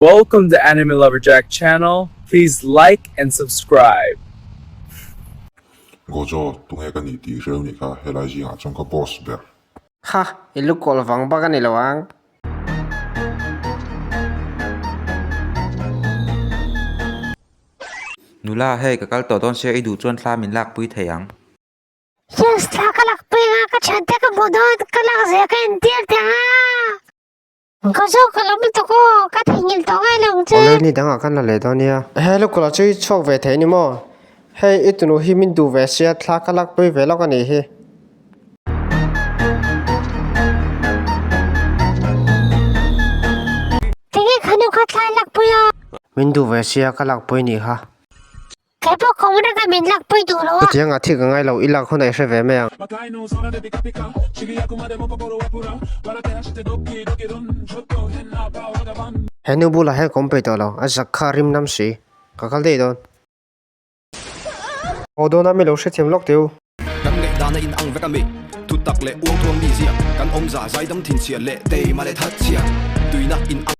Welcome to Anime Lover Jack channel, please like and subscribe. Gojo, tunge ka nih tih hreu nih kha helai zingah chuan ka boss ber. Kha, i lu kawl vang bak a ni lo ang. Nula, hei ka kal tawh dawn sia i duh chuan thla min lakpui thei ang. Yes, thla ka lakpui anga ka thiante ka hmuh dawn ka lak zia ka entir teh ang a. Ka zawk ka lo lutuk aw, ka theihnghilh tawh ngai lo ang che. Awle ni dangah kan la leh dawn nia. He lukawlh ah chu i chhuak ve thei ni maw? Hei i tunu hi min duh ve sia thla ka lakpui ve lawk a nih hi. Tinge khanu kha thla i lakpui a? Min duh ve sia ka lakpui nih kha. Kei pawh kawng reng a min lakpui duh lo a. Chutiang ah thik a ngai lo, i lak hunah i hre ve mai ang. He nu bulah hian ka awm peih tawh lo, a zak kha a rim nam si. Ka kal daih dawn. Haw dawn a mi lo hrethiam lawk teh u. Kan ngaihdana in ang vek a mi, thutak leh uangthuang mi zia, kan awmza zaidam thinchhia leh teima leh thatchhia, tuina in ang.